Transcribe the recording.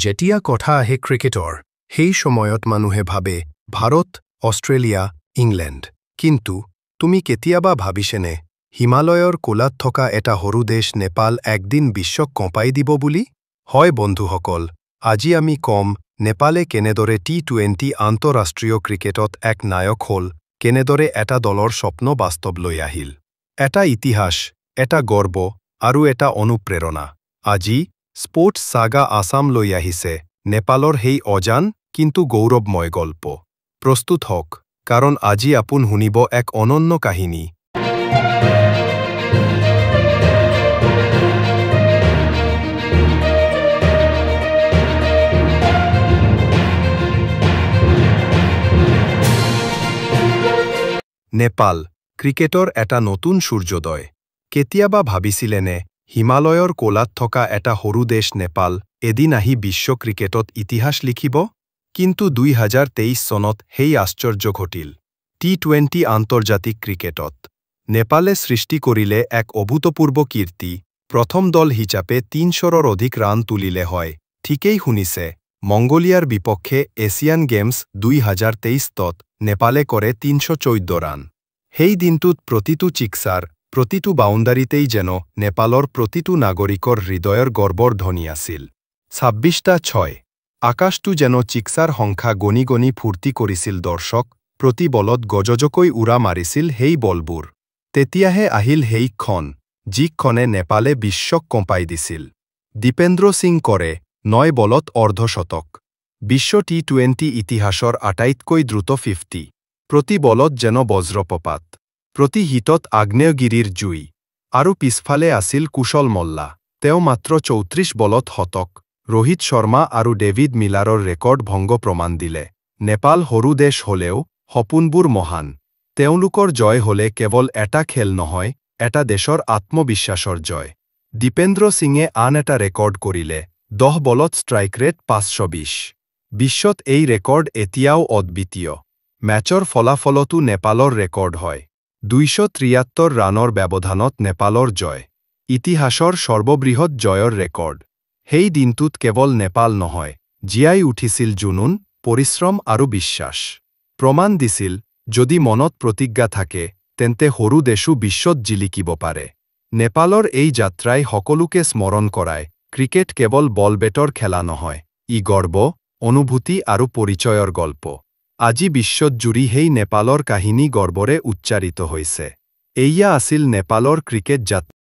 যেতিয়া কথা আহে ক্ৰিকেটৰ, সেই সময়ত মানুহে ভাবে ভাৰত, অষ্ট্ৰেলিয়া, ইংলেণ্ড। কিন্তু তুমি কেতিয়াবা ভাবিছেনে হিমালয়ৰ কোলাত থকা এটা সৰু দেশ নেপাল একদিন বিশ্বক কঁপাই দিব বুলি? হয় বন্ধুসকল, আজি আমি কম নেপালে কেনেদৰে টি-20 আন্তঃৰাষ্ট্ৰীয় ক্ৰিকেটত এক নায়ক হ'ল, কেনেদৰে এটা দলৰ স্বপ্ন বাস্তৱ লৈ আহিল। এটা ইতিহাস, এটা গৰ্ব আৰু এটা অনুপ্ৰেৰণা। আজি স্পৰ্টছ সাগা আছাম লৈ আহিছে নেপালৰ সেই অজান কিন্তু গৌৰৱময় গল্প। প্ৰস্তুত হওক, কাৰণ আজি আপোন শুনিব এক অনন্য কাহিনী। নেপাল ক্ৰিকেটৰ এটা নতুন সূৰ্যোদয়। কেতিয়াবা ভাবিছিলেনে হিমালয়ৰ কোলাত থকা এটা সৰু দেশ নেপাল এদিন আহি বিশ্ব ক্ৰিকেটত ইতিহাস লিখিব? কিন্তু 2023 চনত সেই আশ্চৰ্য ঘটিল। টি-20 আন্তৰ্জাতিক ক্ৰিকেটত নেপালে সৃষ্টি কৰিলে এক অভূতপূৰ্ব কীৰ্তি। প্ৰথম দল হিচাপে 300ৰ অধিক ৰান তুলিলে। হয়, ঠিকেই শুনিছে, মংগোলিয়াৰ বিপক্ষে এছিয়ান গেমছ 2023ত নেপালে কৰে 314 ৰান। সেই দিনটোত প্ৰতিটো ছিক্সাৰ, প্ৰতিটো বাউণ্ডাৰীতেই যেন নেপালৰ প্ৰতিটো নাগৰিকৰ হৃদয়ৰ গৰ্বৰ ধ্বনি আছিল। 26টা ছয়। আকাশটো যেন ছিক্সাৰ সংখ্যা গণি গণি ফূৰ্তি কৰিছিল দৰ্শক। প্ৰতি বলত গজজকৈ উৰা মাৰিছিল সেই বলবোৰ। তেতিয়াহে আহিল সেই ক্ষণ, যি ক্ষণে নেপালে বিশ্বক কঁপাই দিছিল। দীপেন্দ্ৰ সিং কৰে 9 বলত অৰ্ধশতক। বিশ্ব টি-20 ইতিহাসৰ আটাইতকৈ দ্ৰুত 50। প্ৰতি বলত যেন বজ্ৰপাত, প্ৰতি হিটত আগ্নেয়গিৰিৰ জুই। আৰু পিছফালে আছিল কুশল মল্লা। তেওঁ মাত্ৰ 34 বলত শতক। ৰোহিত শৰ্মা আৰু ডেভিড মিলাৰৰ ৰেকৰ্ড ভংগ প্ৰমাণ দিলে, নেপাল সৰু দেশ হলেও সপোনবোৰ মহান। তেওঁলোকৰ জয় হলে কেৱল এটা খেল নহয়, এটা দেশৰ আত্মবিশ্বাসৰ জয়। দীপেন্দ্ৰ সিঙে আন এটা ৰেকৰ্ড কৰিলে, 10 বলত ষ্ট্ৰাইক ৰেট 520। বিশ্বত এই ৰেকৰ্ড এতিয়াও অদ্বিতীয়। মেচৰ ফলাফলতো নেপালৰ ৰেকৰ্ড হয়। 273 ৰানৰ ব্যৱধানত নেপালৰ জয়, ইতিহাসৰ সৰ্ববৃহৎ জয়ৰ ৰেকৰ্ড। সেই দিনটোত কেৱল নেপাল নহয়, জীয়াই উঠিছিল জুনুন, পৰিশ্ৰম আৰু বিশ্বাস। প্ৰমাণ দিছিল, যদি মনত প্ৰতিজ্ঞা থাকে, তেন্তে সৰু দেশো বিশ্বত জিলিকিব পাৰে। নেপালৰ এই যাত্ৰাই সকলোকে স্মৰণ কৰায়, ক্ৰিকেট কেৱল বল বেটৰ খেলা নহয়, ই গৰ্ব, অনুভূতি আৰু পৰিচয়ৰ গল্প। আজি বিশ্বত জুৰি সেই নেপালৰ কাহিনী গৰ্বৰে উচ্চাৰিত হৈছে। এয়া আছিল নেপালৰ ক্ৰিকেট যাত্ৰা।